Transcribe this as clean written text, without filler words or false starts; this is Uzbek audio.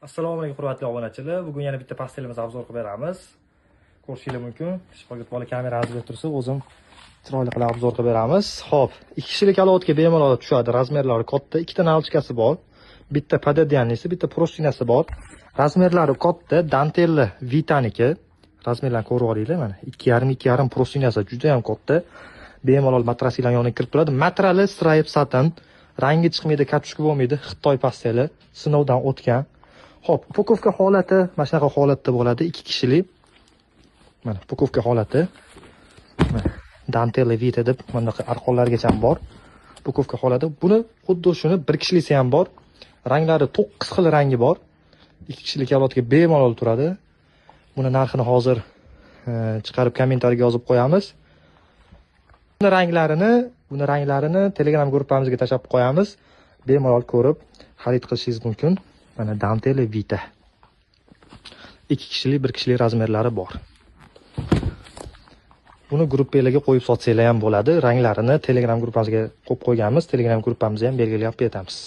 Assalomu alaykum, hurmatli obunachilar. Bugun yana bitta pastelimizni обзор qilib beramiz. Ko'rishingiz mumkin. Shogird bola kameramizga tursa, o'zim chiroyli qilib обзор qilib beramiz. Xo'p, ikki kishilik karavotga bemalol tushadi. Размер lari katta, ikkita наволочка si bor. Bitta пододеяльник si, bitta простыня si bor. Размер lari katta, dantelli Vitaniki. Размер larni ko'rib olinglar mana. 2,5 2,5, простыня si juda ham katta. Bemalol matrasinglar yoniga kirib turadi. Matrali strayp satin. Rangi chiqmaydi, катушка bo'lmaydi. Xitoy pasteli, sinovdan o'tgan. Xo'p, упаковка holati mana shunaqa holatda bo'ladi, ikki kishilik. Mana упаковка holati. Mana Dantella Vita deb mana bunaqa arqonlargacha ham bor. Упаковка holati. Buni xuddi shuni bir kishilisi ham bor. Ranglari 9 xil rangi bor. Ikki kishilik karavotga bemalol turadi. Buni narxini hozir chiqarib kommentariyga yozib qo'yamiz. Buni ranglarini Telegram gruppamizga tashlab qo'yamiz. Bemalol ko'rib xarid qilishingiz mumkin. Mana Dantella Vita. Ikki kishilik, bir kishilik размер lari bor. Buni gruppalarga qo'yib sotsanglar ham bo'ladi. Ranglarini Telegram gruppamizga qo'yib qo'yganmiz. Telegram gruppamizni ham belgilab ketamiz.